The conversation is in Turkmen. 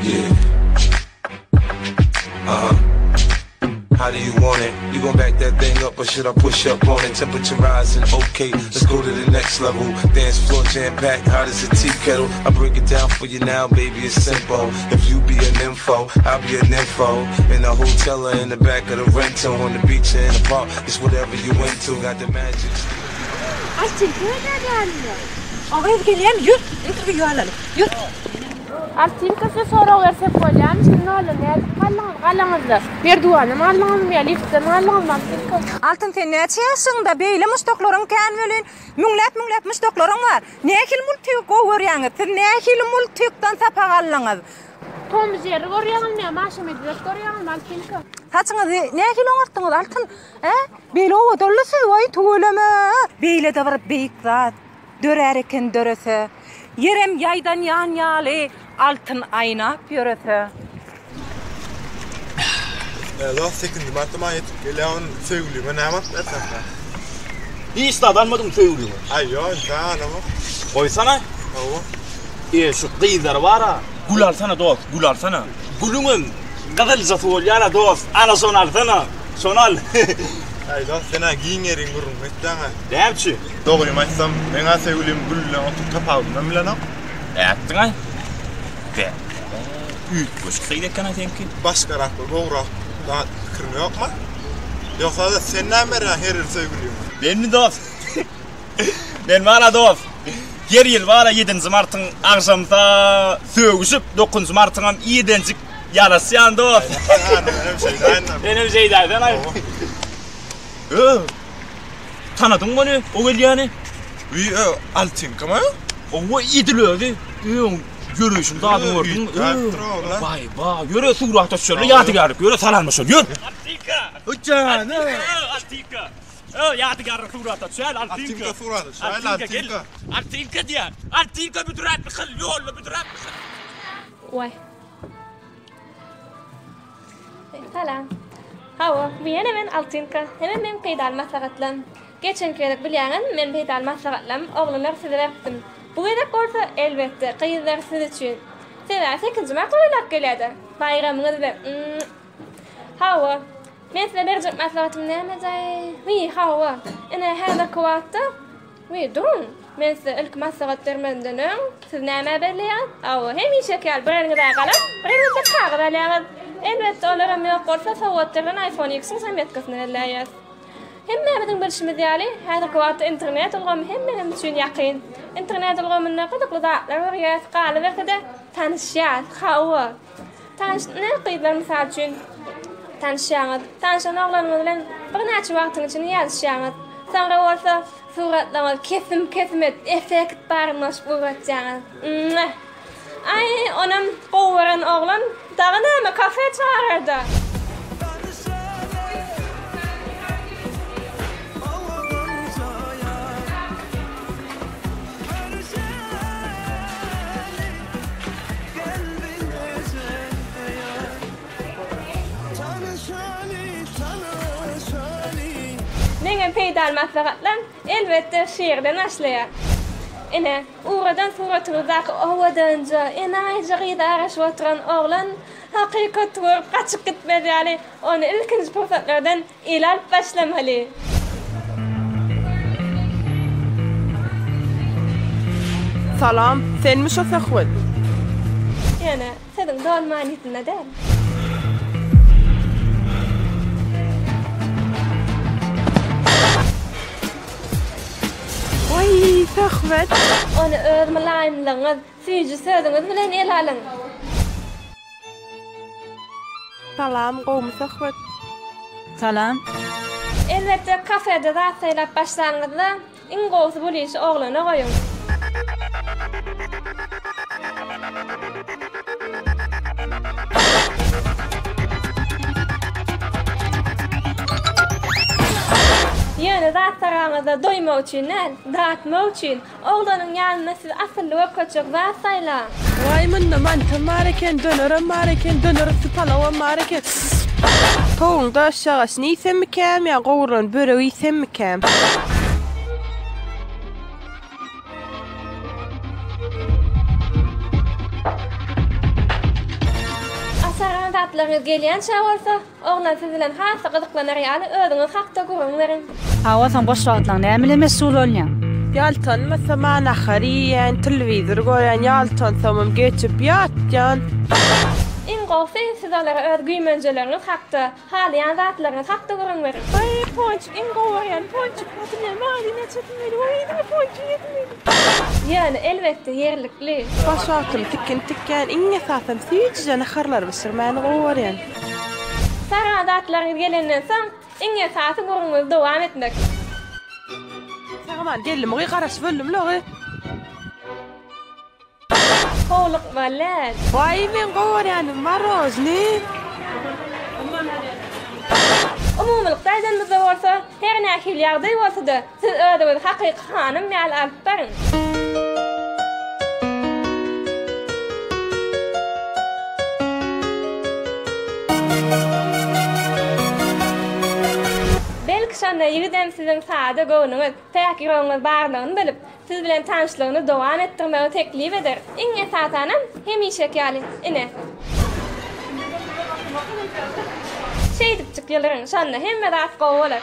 Yeah. Uh huh. How do you want it? You gon' back that thing up or should I push up on it? Temperature rising, okay, let's go to the next level. Dance floor jam packed, hot as a tea kettle. I break it down for you now, baby, it's simple. If you be an info, I'll be an info. In the hotel or in the back of the rental, on the beach or in the park, it's whatever you into. Got the magic. Altyn kim edýär ýanynda? O gyz gelýärmi? Ýör, interwýu alaly. Ýör. Altynka size sorag bersek bolýarmy? Siz nolda nädip galdyňyz galaňyzda? Merduwandan galdyňyzmy ýa liftden galdyňyzmy Altynka? Altyn sen näçe ýaşyňda? Beýle muşdaklaryň kän welin, müňläp-müňläp muşdaklaryň bar. Nähili multigi gowy görýäňiz? Siz nähili multikden sapak aldyňyz? Tom Jerry görýäňizmi ýa Maşa Medwed görýäňizmi Altynka? Saçyňyzy nähili oňartdyňyz Altyn? Ä? Beýle owadanly siz, waý tüweleme! Beýle-de bir beýik zat dörär eken dörese. Ýerem ýaýdan ýan ýaly altyn aýnap ýörese. Elo, sekizinji marta maňa ýetip gelýär, ony söýgülime näme alyp bersemkä? Hiç zat almadyňmy söýgüliňe? Aý, ýok, entäk alamok. Goýsana. Hawa. E, şu gyzlar bar-a, gül alsana dost, gül alsana. Gülüňem gyzyljasy bolýar-a dost, ana şony alsana, şony al. Aý, dost, sen-ä giň ýeriň gürrüňini etýäň-ä. Näme üçin? Dogrymy aýtsam, meň-ä söýgülim gül bilen otuň tapawudynam bilenok. Nätdiň-aý? Be, üýtgeşik gyz eken-ä seňki. Başgarak bir gowurak zat pikiriň ýokmy? Ýogsa-da sen näme berýäň her ýyl söýgüliňe? Menmi dost? Men bar-a dost, her ýyl bar-a ýedinji martyň agşamsa sögüşip, dokuzynjy martyňam irdenjik ýaraşýan dost. Menem şeýdäýin-dä. Senem şeýdäýseň-aý. Ö, tanadyňmy ony, o gelýäni? Wiý, ö, Altynkamy? Hawa, edil özi. Öň ýöreýşini zadyny gördüňmi? Ö, baý, baý, ýöre surata düşeli, ýadygärlik, ýöre salamlaşaly, ýör. Altynka! Jana! Altynka! Ö, ýadygärlik surata düşäli, Altynka. Altynka surata düşäli, Altynka. Altynka diýýän. Altynka büdräp ýykyl, ýolda büdräp ýykyl. Waý. Salam. Hawa, bu ýene men Altynka. Hemem meň peýdaly maslahatlarym. Geçenki gezek bilýäňizmi, men peýdaly maslahatlarymy oglanlar size beripdim. Bu gezek bolsa, elbetde, gyzlar siz üçin. Sebäbi sekizinji mart golaýlap gelýär-de. Baýramyňyz bilen. Hawa, Men size berjek maslahatym nämedaý? Wiý, hawa. Ine, häzirki wagtda Wiý, duruň. Men size ilki maslahat bermezimden öň, siz nämä belleýäňiz? Hawa, hemişeki ýaly bir eliňize galam, bir eliňize kagyz alýaňyz. Elbetde, olaram ýok bolsa, sowgat berlen iPhone X-iň zametkasyny belläýýäs. Hemmämiziň bilşimiz ýaly, häzirki wagtda internet ulgamy hemmeler üçin ýakyn. Internet ulgamynda gyzykly zatlar görýäs, galyberse-de, tanyşýas. Hawa. Tanyş ne gyzlar mysal üçin tanyşýaňyz. Tanyşan oglanyňyz bilen birnäçe wagtyň içinde ýazyşýaňyz. Soňra bolsa suratlaryňyzy kesim-kesim edip effekt baryny goşup ugratýaňyz. Mwah! Aý, onam gowy gören oglan dagy näme kafe çagyrarda. Meňem peýdaly maslahatlarym, elbetde, şu ýerden başlaýar. Ine, ugradan suratyňyzdaky owadanja, enaýyja gyza garaşyp oturan oglan hakykaty görüp gaçyp gitmez ýaly, ony ilkinji pursatlardan Ele alyp başlamaly. Salam, senmi şo Söhbet? Ýöne sözüň doly manysynda däl. Waý, Söhbet. Ony öz mylaýymlygyňyz, süýji sözüňiz bilen ele alyň. Salam gowmy söhbet. Salam. Elbetde kafede zat saýlap başlanyňyzda iň gowusy bul işi oglana goýuň. Ýöne zat saraňyzda doýmak üçin däl, datmak üçin. Oglanyň ýanynda sizi asylly görkezjek zat saýlaň. Waý munda mantam bar eken, dönerem bar eken, döner üsti palawam bar eken. Towugyň daşjagaşyny iýsemmikäm ýa gowrulan börek iýsemmikäm? zatlaryňyz gelýänçä bolsa, oglan siz bilen has-da gyzyklanar ýaly özüňiz hakda gürrüň beriň. Hawa, soň boş wagtlaň näme bilen meşgul bolýaň? Ýaltanmasam-a nahar iýýän, telewizor görýän, ýaltansamam geçip ýatýan. Iň gowusy, siz olara öz güýmenjeleriňiz hakda, Halaýan zatlaryňyz hakda gürrüň beriň. Waý ponçik iň gowy görýän ponçik satylýan magazin açasym gelýär waý diňe ponçik iýesim gelýär. Ýöne elbetde ýerlikli. Boş wagtym tikin tikýän iň esasam süýjüje naharlar bişirmäni gowy görýän. Sargan zatlaryňyz gelenden soň iň esasy gürrüňiňizi dowam etmek. Sagaman geldim gyý garaşyp öldüm la gyý. Howlukma läl. Waý meň gowy görýänim marojny. Umumylykda aýdanymyzda bolsa, her nähili ýagdaý bolsa-da, siz özüňizi hakyky hanym ýaly alyp baryň. Belki şonda ýigidem siziň sada göwnüňiz, päk ýüregiňiz barlygyny bilip, Siz bilen tanyşlygyny dowam etdirmegi teklip eder. Iň esasanam, hemişeki ýaly, ine. Şeýdipjik ýylgyryň, şonda hemme zat gowy bolar.